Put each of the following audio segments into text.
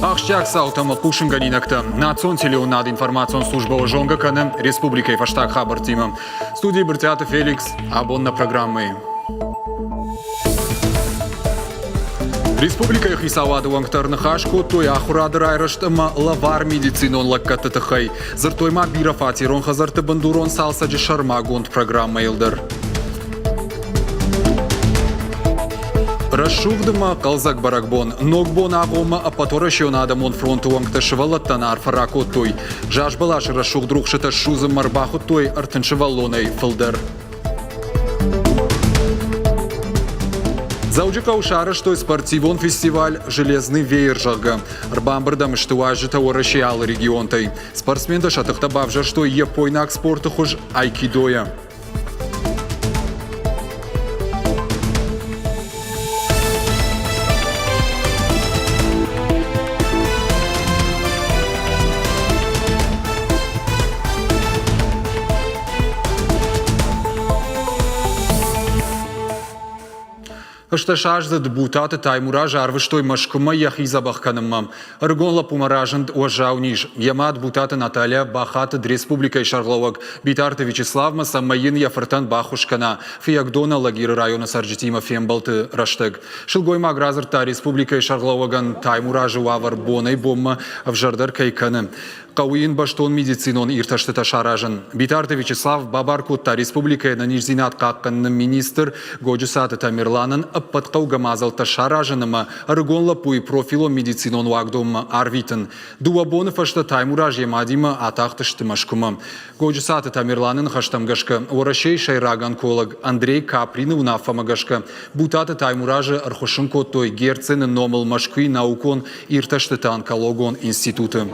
Ахсджиаг цаутӕ ӕмӕ хъусынгӕнинӕгтӕ. Национ телеуынынад информацион службӕ зонгӕ кӕны республикӕйы фӕстаг хабӕрттимӕ. Студийы Брытъиаты Феликс абон нӕ программӕйы. Республикӕйы хицауады уӕнгтӕ ӕрныхас кодтой ахуырады райрӕзт ӕмӕ лӕвар медицинон лӕггӕдты тыххӕй. Дзырдтой ма бирӕфатерон хӕдзӕртты бындурон цалцӕджы сӕрмагонд программӕйыл дӕр. Рӕсугъд ӕмӕ хъӕлдзӕг бӕрӕгбон. Ногбон агъоммӕ Ӕппӕтуӕрӕсеон адӕмон фронты уӕнгтӕ сывӕллӕттӕн арфӕ ракодтой. Зазбӕласы рӕсугъд рухсытӕ ссудзынмӕ ӕрбахуыдтой 30 сывӕллонӕй фылдӕр. Дзӕуджыхъӕуы сарӕзтой спортивон фестиваль «Железный веер», зӕгъгӕ. Ӕрбамбырд ӕм сты уазджытӕ Уӕрӕсейы алы регионтӕй. Спортсментӕ сӕ тыхтӕ бавзӕрстой япойнаг спорты хуыз айкидойӕ. Ӕстдӕсаздзыд Бутаты Таймураз арвыстой Мӕскуымӕ йӕхи дзӕбӕх кӕнынмӕ. Ӕрыгон лӕппумӕ разынд уӕззау низ. Йӕ мад Бутаты Наталья бахатыд республикӕйы сӕргълӕууӕг Битарты Вячеславмӕ, цӕмӕй йын йӕ фыртӕн баххуыс кӕна Фыййагдоны Алагиры районы цӕрджытимӕ фембӕлды рӕстӕг. Сылгоймаг радзырдта республикӕйы сӕргълӕууӕгӕн Таймуразы уавӕр бонӕй-бонмӕ ӕвзӕрдӕр кӕй кӕны. Хъӕуы йын бӕстон медицинон иртӕстытӕ саразын. Битарты Вячеслав бабар кодта республикӕйы ӕнӕниздзинад хъахъхъӕныны министр Годжысаты Тамерланӕн ӕппӕт хъӕугӕ мадзӕлттӕ саразын ӕмӕ ӕрыгон лӕппуйы профилон медицинон уагдонмӕ арвитын. Дыууӕ боны фӕстӕ Таймураз йӕ мадимӕ атахтысты Мӕскуымӕ. Годжысаты Тамерланы ныхӕстӕм гӕсгӕ, Уӕрӕсейы сӕйраг онколог Андрей Каприны уынаффӕмӕ гӕсгӕ Бутаты Таймуразы ӕрхуыссын кодтой Герцены номыл Мӕскуыйы наукон иртӕстыты онкологон институты.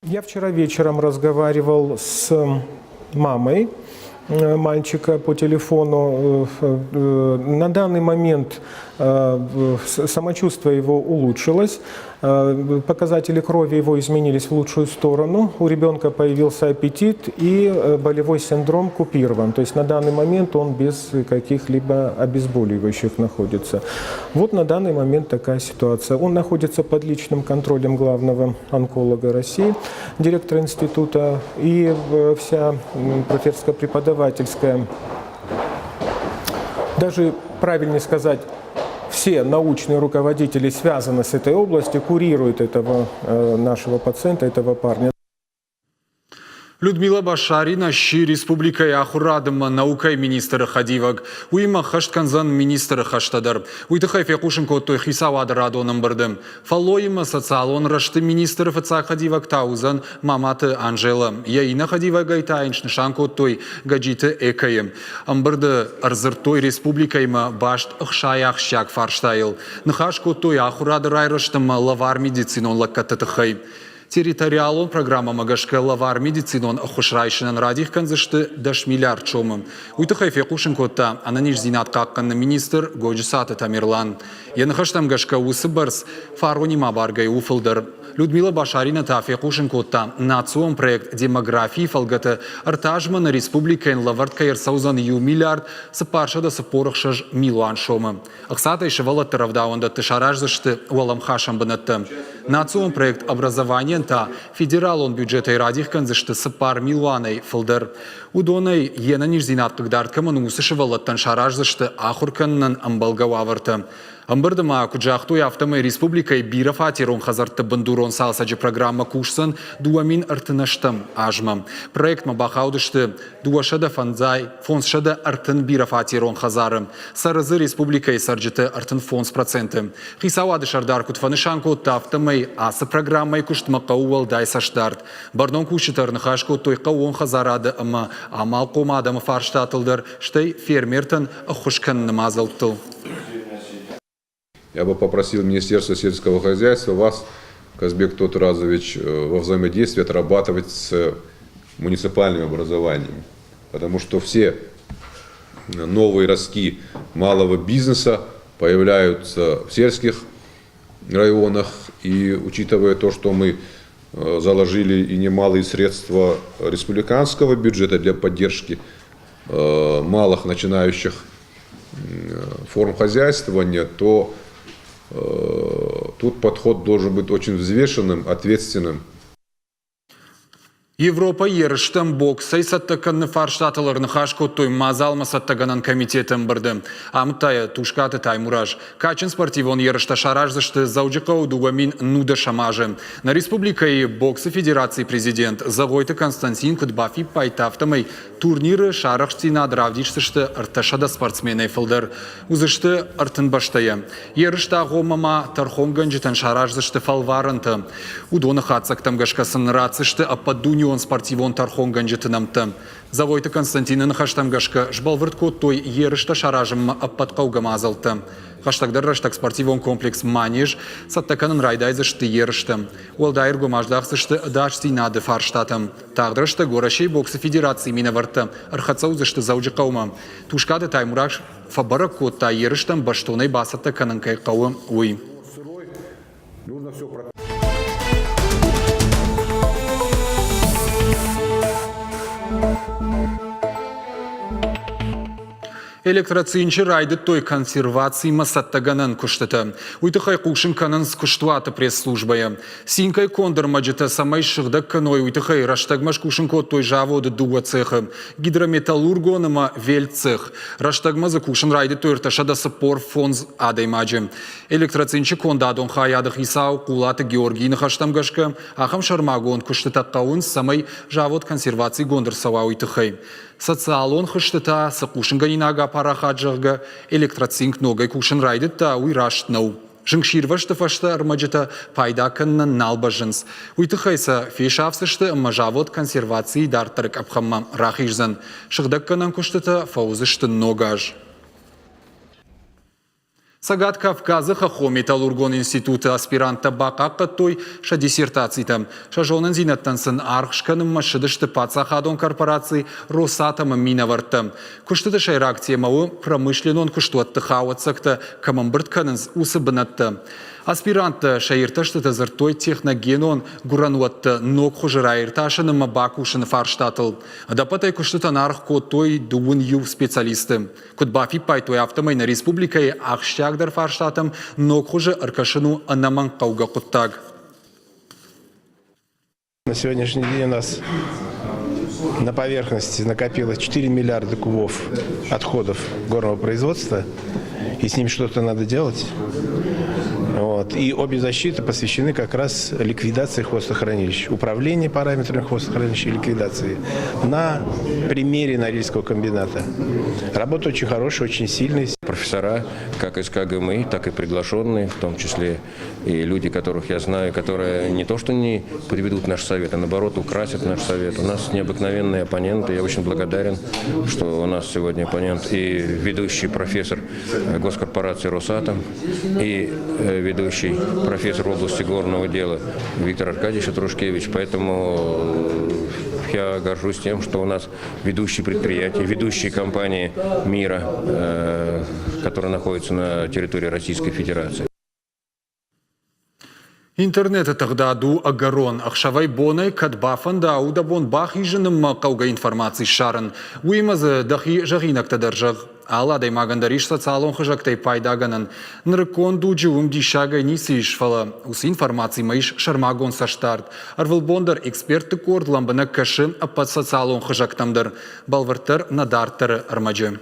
Я вчера вечером разговаривал с мамой мальчика по телефону. На данный момент самочувствие его улучшилось. Показатели крови его изменились в лучшую сторону. У ребенка появился аппетит и болевой синдром купирован. То есть на данный момент он без каких-либо обезболивающих находится. Вот на данный момент такая ситуация. Он находится под личным контролем главного онколога России, директора института, и вся профессорско-преподавательская, даже правильнее сказать, все научные руководители связаны с этой областью, курируют этого нашего пациента, этого парня. Людмила Башарина сси республикӕйы ахуырад ӕмӕ наукӕйы министры хӕдивӕг. Уыимӕ ӕххӕст кӕндзӕн министры хӕстӕ дӕр. Уый тыххӕй фехъусын кодтой хицауады радон ӕмбырды. Фӕллойимӕ социалон рӕзты министры фыццаг хӕдивӕг та уыдзӕн Маматы Анжела. Йӕ иннӕ хӕдивӕгӕй та йын снысан кодтой Гӕджиты Экойы. Ӕмбырды ӕрдзырдтой республикӕимӕ баст ӕхсай ахсджиаг фарстайыл. Ныхас кодтой ахуырады райрӕзт ӕмӕ лӕвар медицинон лӕггӕдты тыххӕй. Территориалон программӕмӕ гӕсгӕ лӕвар медицинон ӕххуыс райсынӕн радих кӕндзысты 10 миллиард сомы. Уый тыххӕй фехъусын кодта ӕнӕниздзинад хъахъхъӕныны министр Годжысаты Тамерлан. Йӕ ныхӕстӕм гӕсгӕ уыцы бӕрц фаронимӕ абаргӕйӕ у фылдӕр. Людмила Башарина та фехъусын кодта, национ проект «Демографийы» фӕлгӕты ӕртӕ азмӕ нӕ республикӕйӕн лӕвӕрд кӕй ӕрцӕудзӕн иу миллиард 446 милуан сомы. Ӕхцатӕй сывӕллӕтты рӕвдауӕндӕтты сараздзысты уӕлӕмхасӕн бынӕттӕ. Национ проект «Образование-йӕн та федералон бюджетӕй радих кӕндзысты цыппар милуанӕй фылдӕр. Уыдонӕй йе нӕниздзинад хъыгдард кӕмӕн у, уыцы сывӕллӕттӕн сараздзысты ахуыр кӕнынӕн ӕмбӕлгӕ уавӕртӕ. Ӕмбырды ма куыд загътой, афтӕмӕй республикӕйы бирӕфатерон хӕдзӕртты бындурон цалцӕджы программӕ кусдзӕн 2038 азмӕ. Проектмӕ бахаудысты 250 бирӕфатерон хӕдзары. Цӕры дзы республикӕйы цӕрджыты 35%. Хицауады сӕрдар куыд фӕнысан кодта, афтӕмӕй ацы программӕйы куыстмӕ хъӕуы уӕлдай цӕстдард. Бӕрнон кусджытӕ ӕрныхас кодтой хъӕууон хӕдзарады ӕмӕ амалхъом адӕмы фарстатыл дӕр, стӕй фермертӕн ӕххуыс кӕныны мадзӕлттыл. Я бы попросил Министерство сельского хозяйства вас, Казбек Тотуразович, во взаимодействии отрабатывать с муниципальными образованиями. Потому что все новые ростки малого бизнеса появляются в сельских районах. И учитывая то, что мы заложили и немалые средства республиканского бюджета для поддержки малых начинающих форм хозяйствования, то Тут подход должен быть очень взвешенным, ответственным. Европӕйы ерыстӕм боксӕй цӕттӕ кӕныны фарстатыл ӕрныхас кодтой мадзалмӕ цӕттӕгӕнӕн комитеты ӕмбырды. Амыдта йӕ Тускъаты Таймураз. Кадджын спортивон ерыстӕ сараздзысты Дзӕуджыхъӕуы 2010 азы. Нӕ республикӕйы боксы федерацийы президент Зӕгъойты Константин куыд бафиппайдта, афтӕмӕй турниры сарӕхстдзинад равдисдзысты 300 спортсменӕй фылдӕр. Уыдзысты 30 бӕстӕйӕ. Ерысты агъоммӕ ма тӕрхонгӕнджытӕн сараздзысты фӕлварӕнтӕ. Уыдоны хатдзӕгтӕм гӕсгӕ сын ратдзысты ӕппӕтдунеон спортивон тӕрхонгӕнджыты нӕмттӕ. Зӕгъойты Константины ныхӕстӕм гӕсгӕ сбӕлвырд кодтой ерыстӕ саразынмӕ ӕппӕт хъӕугӕ мадзӕлттӕ. Хӕстӕгдӕр рӕстӕг спортивон комплекс «Манеж» цӕттӕ кӕнын райдайдзысты ерыстӕ. Уӕлдай ӕргом аздахдзысты ӕдасдзинады фарстатӕм. Тагъд рӕстӕг Уӕрӕсейы боксы федерацийы минӕвӕрттӕ ӕрхӕццӕ уыдзысты Дзӕуджыхъӕумӕ. Тускъаты Таймураз фӕбӕрӕг кодта, ерыстӕм бӕстонӕй бацӕттӕ кӕнын кӕй хъӕуы, уый. Электроцинчы райдыдтой консервацимӕ цӕттӕгӕнӕн куыстытӕ. Уый тыххӕй хъусын кӕнынц куыстуаты пресс-службӕйы. Цинкӕй конд ӕрмӕджытӕ цӕмӕй ссыгъдӕг кӕной, уый тыххӕй рӕстӕгмӕ скусын кодтой заводы дыууӕ цехы – гидрометаллургон ӕмӕ вельтцех. Рӕстӕгмӕ дзы кусын райдыдтой 345 адӕймаджы. Электроцинчы кондадон хайады хицау Хъулаты Георгийы ныхӕстӕм гӕсгӕ, ахӕм сӕрмагонд куыстытӕ хъӕуынц, цӕмӕй завод консервацигонд ӕрцӕуа, уый тыххӕй. Социалон хызты та цы хъусынгӕнинаг апарахат, зӕгъгӕ, электроцинк ногӕй кусын райдыдта, уый раст нӕу. Зынгсирвӕзты фӕстӕ ӕрмӕджытӕ пайда кӕнынӕн нал бӕззынц. Уый тыххӕй сӕ фесафдзысты ӕмӕ завод консервацийы дарддӕры къӕпхӕнмӕ рахиздзӕн. Сыгъдӕггӕнӕн куыстытӕ фӕуыдзысты ног аз. Цӕгат Кавказы хӕххон-металлургон институты аспиранттӕ бахъахъхъӕдтой сӕ диссертацитӕ. Сӕ зонындзинӕдтӕн сын аргъ скӕнынмӕ ссыдысты паддзахадон корпораци Росатом-ы минӕвӕрттӕ. Куыстыты сӕйраг темӕ у промышленнон куыстуӕтты хауӕццӕгтӕ кӕм ӕмбырд кӕнынц, уыцы бынӕттӕ. Аспиранттӕ сӕ иртӕстыты дзырдтой техногенон гуырӕнуӕтты ног хуызы раиртасын ӕмӕ бакусыны фарстатыл. Ӕдӕппӕтӕй куыстытӕн аргъ кодтой дыууын иу специалисты. Куыд бафиппайдтой, афтӕмӕй нӕ республикӕйы ахсджиагдӕр фарстатӕм ног хуызы ӕркӕсын у ӕнӕмӕнгхъӕугӕ хъуыддаг. На сегодняшний день у нас на поверхности накопилось 4 миллиарда кубов отходов горного производства, и с ним что-то надо делать. Вот. И обе защиты посвящены как раз ликвидации хвостохранилищ, управлению параметрами хвостохранилищ и ликвидации. На примере Норильского комбината. Работа очень хорошая, очень сильная. Профессора, как из КГМИ, так и приглашенные, в том числе и люди, которых я знаю, которые не то что не подведут наш совет, а наоборот украсят наш совет. У нас необыкновенные оппоненты. Я очень благодарен, что у нас сегодня оппонент и ведущий профессор госкорпорации «Росатом», и ведущий профессор в области горного дела Виктор Аркадьевич Трушкевич. Поэтому я горжусь тем, что у нас ведущие предприятия, ведущие компании мира, которые находятся на территории Российской Федерации. Интернеты тыгъдад у ӕгӕрон. Ӕхсӕвӕй-бонӕй кӕд бафӕнда, у дӕ бон бахизынмӕ хъӕугӕ информаци ссарын. Уыимӕ дзы дӕхи зӕгъинӕгтӕ дӕр зӕгъ. Алы адӕймагӕн дӕр ис социалон хызӕгтӕй пайдагӕнӕн. Нырыккон дуджы уым диссагӕй ницы ис, фӕлӕ уыцы информацимӕ ис сӕрмагонд цӕстдард. Ӕрвылбон дӕр экспертты къорд лӕмбынӕг кӕсы ӕппӕт социалон хызӕгтӕм дӕр. Бӕлвырддӕр нӕ дарддӕры ӕрмӕджы.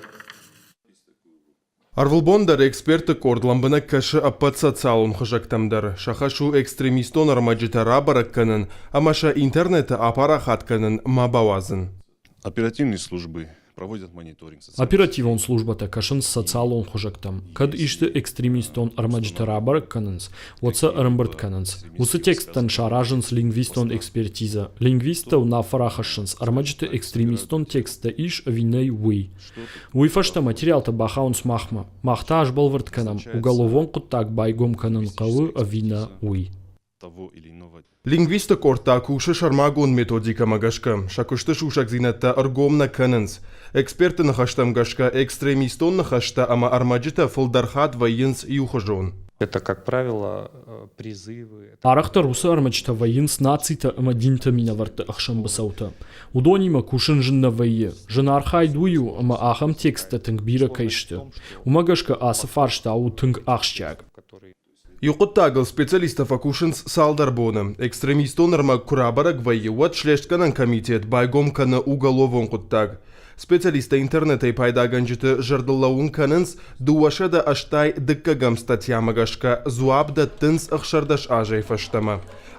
Ӕрвылбон дӕр экспертты къорд лӕмбынӕг кӕсы ӕппӕт социалон хызӕгтӕм дӕр. Сӕ хӕс у экстремистон ӕрмӕджытӕ рабӕрӕг кӕнын ӕмӕ сӕ интернеты апарахат кӕнын ма бауадзын. Оперативные службы проводят мониторинг. Оперативон службӕтӕ кӕсынц социалон хуызӕгтӕм. Кӕд исты экстремистон ӕрмӕджытӕ рабӕрӕг кӕнынц, уӕд сӕ ӕрӕмбырд кӕнынц. Уыцы тексттӕн саразынц лингвистон экспертизӕ. Лингвисттӕ уынаффӕ рахӕссынц, ӕрмӕджыты экстремистон тексттӕ ис ӕви нӕй, уый. Уый фӕстӕ материалтӕ бахауынц махмӕ. Мах та сбӕлвырд кӕнӕм, уголовон хъуыддаг байгом кӕнын хъӕуы ӕви нӕ, уый. Лингвисты къорд та кусы сӕрмагонд методикӕмӕ гӕсгӕ. Сӕ куысты сусӕгдзинӕдтӕ ӕргом нӕ кӕнынц. Экспертты ныхӕстӕм гӕсгӕ экстремистон ныхӕстӕ ӕмӕ ӕрмӕджытӕ фылдӕр хатт вӕййынц иухуызон. Это, как правило, призывы. Арӕхдӕр уыцы ӕрмӕджытӕ вӕййынц нацитӕ ӕмӕ динты минӕвӕртты ӕхсӕн быцӕутӕ. Уыдонимӕ кусын зын нӕ вӕййы. Зын архайд уый у, ӕмӕ ахӕм тексттӕ тынг бирӕ кӕй сты. Уымӕ гӕсгӕ ацы фарста у тынг ахсджиаг. Иу хъуыддагыл специалисттӕ фӕкусынц цалдӕр боны. Экстремистон ӕрмӕг куы рабӕрӕг вӕййы, уӕд Слестгӕнӕн комитет байгом кӕны уголовон хъуыддаг. Специалисттӕ интернетӕй пайдагӕнджыты зӕрдыл лӕууын кӕнынц, 282 дыккӕгӕм статьямӕ гӕсгӕ дзуапп дӕттынц 16 азӕй фӕстӕмӕ.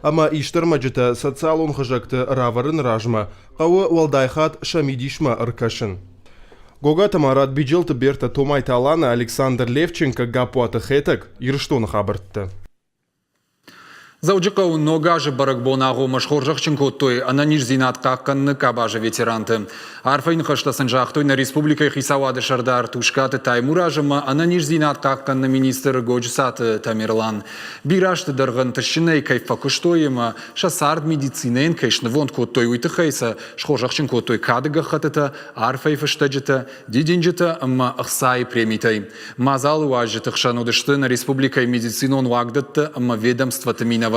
Ӕмӕ исты ӕрмӕджытӕ социалон хызӕгты равӕрыны размӕ хъӕуы уӕлдай хатт сӕ мидисмӕ ӕркӕсын. Гогаты Марат, Биджелты Берта, Томайты Алана, Александр Левченко, Гаппуаты Хетӕг, Ирыстоны хабӕрттӕ. Дзӕуджыхъӕуы Ног азы бӕрӕгбон агъоммӕ схорзӕхджын кодтой ӕнӕниздзинад хъахъхъӕныны къабазы ветеранты. Арфӕйы ныхӕстӕ сын загътой нӕ республикӕйы хицауады сӕрдар Тускъаты Таймураз ӕмӕ ӕнӕниздзинад хъахъхъӕныны министр Годжысаты Тамерлан. Бирӕ азты дӕргъы ӕнтыстджынӕй кӕй фӕкуыстой ӕмӕ сӕ цард медицинӕйӕн кӕй снывонд кодтой, уый тыххӕй сӕ схорзӕхджын кодтой кады гӕххӕттытӕ, арфӕйы фыстӕджытӕ, дидинджытӕ ӕмӕ ӕхцайы премитӕй. Мадзалы уазджыты хсӕн уыдысты нӕ республикӕйы медицинон уагдӕттӕ ӕмӕ ведомствоты минӕвӕрттӕ.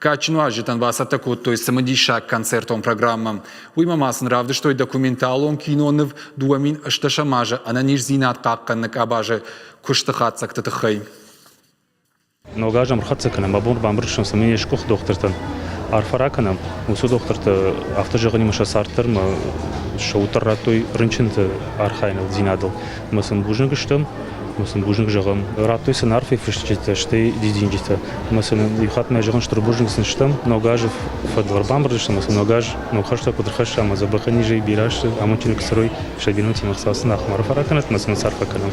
Кадджын уазджытӕн бацӕттӕ кодтой цымыдисаг концертон программӕ. Уыимӕ ма сын равдыстой документалон киноныв 2018 азы ӕнӕниздзинад хъахъхъӕныны къабазы куысты хатдзӕгты тыххӕй. Ног аз ӕрхӕццӕ кӕнӕм, абон бамбӕрстам, цӕмӕй не сгуыхт дохтыртӕн арфӕ ракӕнӕм. Уыцы дохтыртӕ афтӕ зӕгъынимӕ сӕ цард дӕр ӕмӕ сӕ уд дӕр радтой рынчынты архайынылдзинадыл. Ӕмӕ сын бузныг стӕм, ӕмӕ сын бузныг зӕгъӕм. Радтой сын арфӕйы фыстджытӕ, стӕй дидинджытӕ. Ӕмӕ сын иу хатт ма зӕгъын, стыр бузныг сын стӕм. Ног азы фӕдыл ӕрбамбырд стӕм ӕмӕ сын ног аз ног хӕстӕ куыд ӕрхӕсса ӕмӕ дзӕбӕхӕн низӕй бирӕ азты амондджын куы цӕрой, сӕ бинонтимӕ Хуыцау сын ахӕм арфӕ ракӕнӕд ӕмӕ сын сарфӕ кӕнӕм.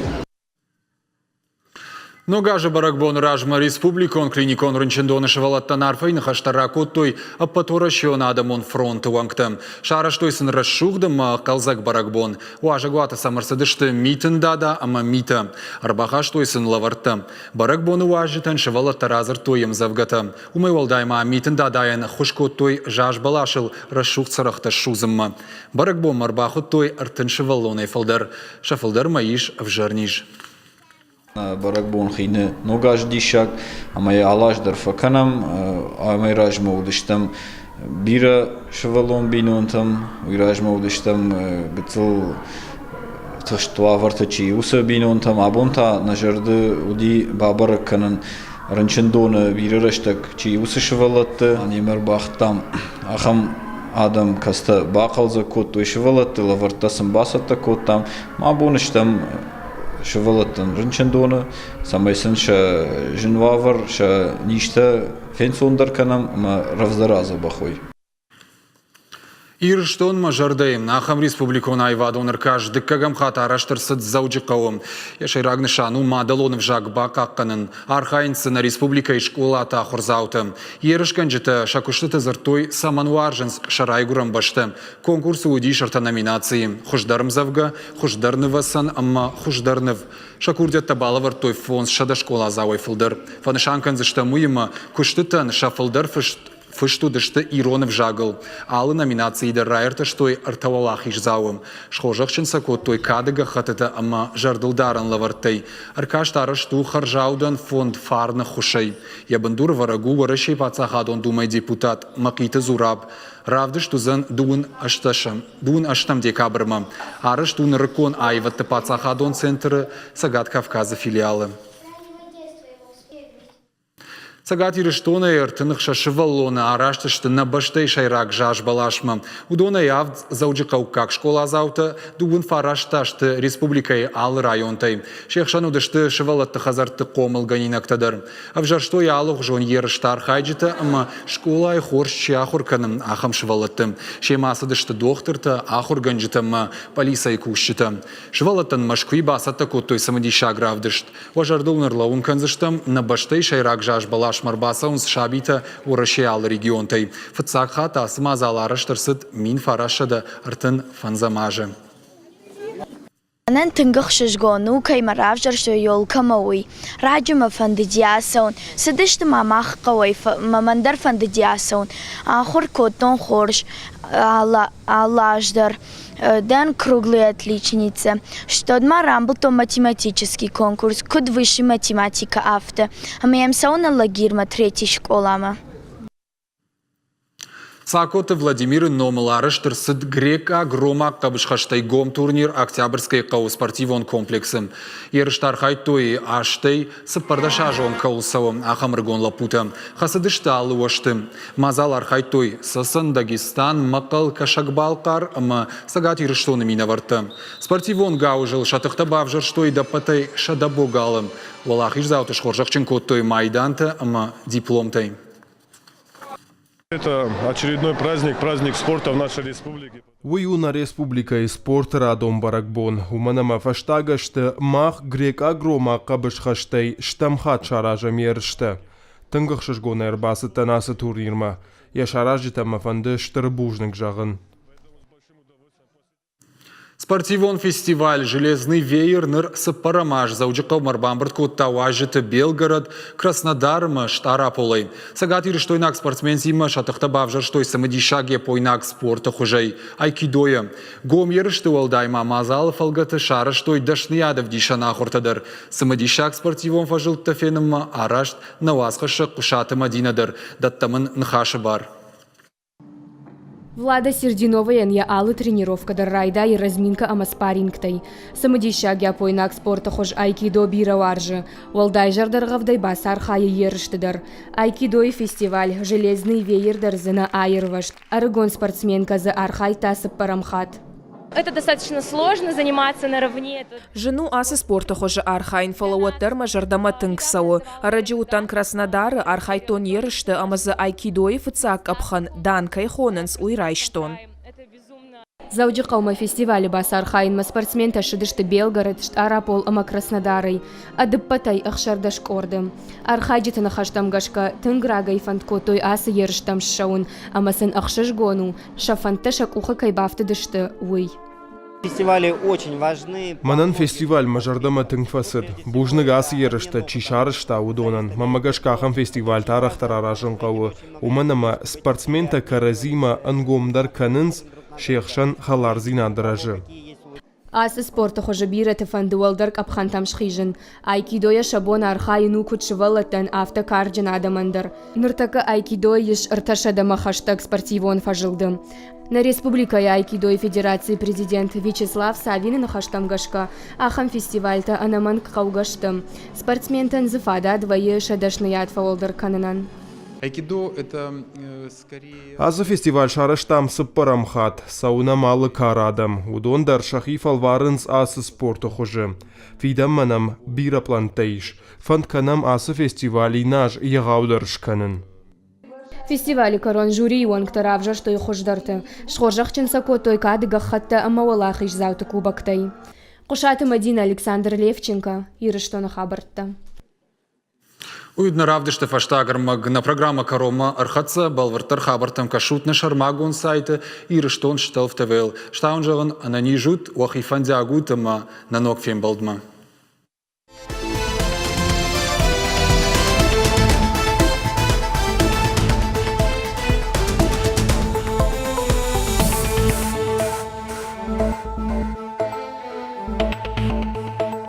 Ног азы бӕрӕгбоны размӕ республикон клиникон рынчындоны сывӕллӕттӕн арфӕйы ныхӕстӕ ракодтой Ӕппӕтуӕрӕсеон адӕмон фронты уӕнгтӕ. Сарӕзтой сын рӕсугъд ӕмӕ хъӕлдзӕг бӕрӕгбон. Уазӕгуаты сӕм ӕрцыдысты Митын Дада ӕмӕ Митӕ. Ӕрбахастой сын лӕвӕрттӕ. Бӕрӕгбоны уазджытӕн сывӕллӕттӕ радзырдтой ӕмдзӕвгӕтӕ. Уымӕй уӕлдай ма Митын Дадайӕн ӕххуыс кодтой заз бӕласыл рӕсугъд цырӕгътӕ ссудзынмӕ. Бӕрӕгбонмӕ ӕрбахуыдтой 30 сывӕллонӕй фылдӕр. Сӕ фылдӕрмӕ ис ӕвзӕр низ. Бӕрӕгбон хины ног аз диссаг, ӕмӕ йӕ алы аз дӕр фӕкӕнӕм. Амӕй размӕ уыдыстӕм бирӕ сывӕллон бинонтӕм, уый размӕ уыдыстӕм гыццыл тыхст уавӕрты чи, уыцы бинонтӕм. Абон та нӕ зӕрды уыди бабӕрӕг кӕнын рынчындоны бирӕ рӕстӕг чи, уыцы сывӕллӕтты. Немӕ ӕрбахуыдтам ахӕм адӕм, кӕцытӕ бахъӕлдзӕг кодтой сывӕллӕтты, лӕвӕрттӕ сын бацӕттӕ кодтам. Ма абон стӕм сывӕллӕттӕн рынчындоны, цӕмӕй сын сӕ зын уавӕр, сӕ низтӕ фенцондӕр кӕнӕм ӕмӕ рӕвдздӕр адзӕбӕх уой. Ирыстонмӕ зӕрдӕйы ахӕм республикон аивадон ӕркаст дыккӕгӕм хатт арӕзт ӕрцыд Дзӕуджыхъӕуы. Йӕ сӕйраг нысан у мадӕлон ӕвзаг бахъахъхъӕнын. Архайынц дзы нӕ республикӕйы скъолаты ахуырдзаутӕ. Ерысгӕнджытӕ сӕ куыстыты дзырдтой, цӕмӕн уарзынц сӕ райгуырӕн бӕстӕ. Конкурсы уыдис ӕртӕ номинацийы: хуыздӕр ӕмдзӕвгӕ, хуыздӕр нывӕцӕн ӕмӕ хуыздӕр ныв. Сӕ курдиӕттӕ балӕвӕрдтой 500 скъоладзауӕй фылдӕр. Фӕнысан кӕндзыстӕм уыимӕ, куыстытӕн сӕ фылдӕр фыст Фыст уыдысты ирон ӕвзагыл. Алы номинацийы дӕр раиртӕстой ӕртӕ уӕлахиздзауы. Схорзӕхджын сӕ кодтой кады гӕххӕттытӕ ӕмӕ зӕрдылдарӕн лӕвӕрттӕй. Ӕркаст арӕзт у хӕрзаудӕн фонд «Фарны ххуысӕй». Йӕ бындурӕвӕрӕг у Уӕрӕсейы Паддзахадон Думӕйы депутат Мӕхъиты Зураб. Равдыст уыдзӕн дыууын ӕстӕм декабрмӕ. Арӕзт у нырыккон аивӕдты паддзахадон центры Цӕгат Кавказы филиалы. Цӕгат Ирыстонӕй 36 сывӕллоны араст сты нӕ бӕстӕйы сӕйраг заз бӕласмӕ. Уыдонӕй авд дзӕуджыхъӕуккаг скъоладзаутӕ, дыууын фараст сты республикӕйы алы районтӕй. Се хсӕн уыдысты сывӕллӕтты хӕдзӕртты хъомылгӕнинӕгтӕ дӕр. Ӕвзӕрстой алыгъуызон ерысты архайджытӕ ӕмӕ скъолайы хорз чи ахуыр кӕны, ахӕм сывӕллӕтты. Семӕ ацыдысты дохтыртӕ, ахуыргӕнджытӕ ӕмӕ пъӕлицӕйы кусджытӕ. Сывӕллӕттӕн Мӕскуыйы бацӕттӕ кодтой цымыдисаг равдыст. Уӕ зӕрдыл нын ӕрлӕууын кӕндзыстӕм, нӕ бӕстӕйы сӕйраг заз бӕласмӕ ӕрбацӕуынц сабитӕ Уӕрӕсейы алы регионтӕй. Фыццаг хатт ацы мадзал арӕзт ӕрцыд 1935 азы. Мӕнӕн тынг ӕхсызгон у, кӕй мӕ равзӕрстой елкӕмӕ, уый. Раджы мӕ фӕндыди ацӕуын. Цыдысты ма мах хъӕуӕй, мӕн дӕр фӕндыди ацӕуын. Ахуыр кодтон хорз алы аз дӕр. Дӕн круглый отличница. Стӕд ма рамбылдтон математический конкурс, куыд высший математика, афтӕ. Ӕмӕ йӕм цӕуын Алагирмӕ третий скъоламӕ. Цакоты Владимиры номыл арӕзт ӕрцыд грекъаг-ромаг хъӕбысхӕстӕй гом турнир Октябрьскӕйы хъӕуы спортивон комплексы. Ерысты архайдтой азтӕй 14 азон кӕуыл цӕуы, ахӕм ӕрыгон лӕппутӕ. Хӕцыдысты алы уӕзты. Мадзал архайдтой Цӕцӕн, Дагестан, Мӕхъхъӕл, Кӕсӕг-Балхъар ӕмӕ Цӕгат Ирыстоны минӕвӕрттӕ. Спортивон гауызыл сӕ тыхтӕ бавзӕрстой ӕдӕппӕтӕй 100 богалы. Уӕлахиздзауты схорзӕхджын кодтой майдантӕ ӕмӕ дипломтӕй. Это очередной праздник, праздник спорта в нашей республике. Уый у нӕ республикӕйы спорты радон бӕрӕгбон, уымӕн ӕмӕ фӕстаг ӕзты мах грекъаг-ромаг хъӕбысхӕстӕй стӕм хатт саразӕм ерыстӕ. Тынг ӕхсызгонӕй ӕрбацыдтӕн ацы турнирмӕ. Йӕ саразджытӕм мӕ фӕнды стыр бузныг зӕгъын. Спортивон фестиваль «Железный веер» ныр цыппӕрӕм аз Дзӕуджыхъӕумӕ ӕрбамбырд кодта уазджыты Белгород, Краснодар ӕмӕ Стъараполӕй. Цӕгатирыстойнаг спортсментимӕ сӕ тыхтӕ бавзӕрстой цымыдисаг япойнаг спорты хуызӕй – айкидойӕ. Гом ерысты уӕлдай ма мадзалы фӕлгӕты сарӕзтой дӕсныйадӕвдисӕн ахуыртӕ дӕр. Цымыдисаг спортивон фӕзылдтӕ фенынмӕ арӕзт нӕ уацхӕссӕг Хъуысаты Мӕдинӕ дӕр. Дӕттӕм ын ныхасы бар. Влада Сердиновайӕн йӕ алы тренировкӕ дӕр райдайы разминкӕ ӕмӕ спаррингтӕй. Цымыдисаг япойнаг спорты хуыз айкидо бирӕ уарзы. Уӕлдай зӕрдӕргъӕвдӕй бацархайы ерысты дӕр. Айкидойы фестиваль «Железный веер» дӕр дзы нӕ аирвӕзт. Ӕрыгон спортсменкӕ дзы архайдта цыппӕрӕм хатт. Это достаточно сложно заниматься наравне. Зын у ацы спорты хуызы архайын, фӕлӕ уӕддӕр мӕ зӕрдӕмӕ тынг цӕуы. Ӕрӕджы уыдтӕн Краснодары, архайдтон ерысты ӕмӕ дзы айкидойы фыццаг къӕпхӕн дан кӕй хонынц, уый райстон. Дзӕуджыхъӕумӕ фестивалы бацархайынмӕ спортсментӕ ссыдысты Белгород, Стъарапол ӕмӕ Краснодарӕй. Ӕдыппӕтӕй 16 къорды. Архайджыты ныхӕстӕм гӕсгӕ, тынг рагӕй фӕнд кодтой ацы ерыстӕм ссӕуын, ӕмӕ сын ӕхсызгон у, сӕ фӕндтӕ сӕ къухы кӕй бафтыдысты, уый. Фестивали очень важны. Мӕнӕн фестиваль мӕ зӕрдӕмӕ тынг фӕцыд. Бузныг ацы ерыстӕ чи сарӕзта, уыдонӕн. Мӕнмӕ гӕсгӕ ахӕм фестивальтӕ арӕхдӕр аразын хъӕуы, уымӕн ӕмӕ спортсментӕ кӕрӕдзимӕ ӕнгомдӕр кӕнынц, се хсӕн хӕлардзинад рӕзы. Ацы спорты хуызы бирӕты фӕнды уӕлдӕр къӕпхӕнтӕм схизын. Айкидойӕ сӕ бон архайын у куыд сывӕллӕттӕн, афтӕ карджын адӕмӕн дӕр. Ныртӕккӕ айкидойы ис ӕртӕсӕдӕмӕ хӕстӕг спортивон фӕзылды. Нӕ республикӕйы айкидойы федерацийы президент Вячеслав Савины ныхӕстӕм гӕсгӕ, ахӕм фестивальтӕ ӕнӕмӕнг хъӕугӕ сты. Спортсментӕн дзы фадат вӕййы сӕ дӕсныйад фӕуӕлдӕр кӕнынӕн. Айкидо – это скорее... Ацы фестиваль сарӕзтам цыппӕрӕм хатт. Цӕуынӕм алы кары адӕм. Уыдон дӕр сӕхи фӕлварынц ацы спорты хуызы. Фидӕнмӕ нӕм бирӕ пълӕнттӕ ис. Фӕнд кӕнӕм ацы фестиваль иннӕ аз егъаудӕр скӕнын. Фестивалы кӕрон жюрийы уӕнгтӕ равзӕрстой хуыздӕрты. Схорзӕхджын сӕ кодтой кады гӕххӕттӕ ӕмӕ уӕлахиздзауты кубоктӕй. Хъуысаты Мӕдинӕ, Александр Левченко, Ирыстоны хабӕрттӕ. Уый нӕ равдысты фӕстаг ӕрмӕг нӕ программӕ кӕронмӕ ӕрхӕццӕ. Бӕлвырддӕр хабӕрттӕм кӕсут нӕ сӕрмагонд сайты Ирыстон Стелф ТВ-ыл. Стауын зӕгъын, ӕнӕниз ут, уӕхи фӕндиаг ут ӕмӕ нӕ ног фембӕлдмӕ.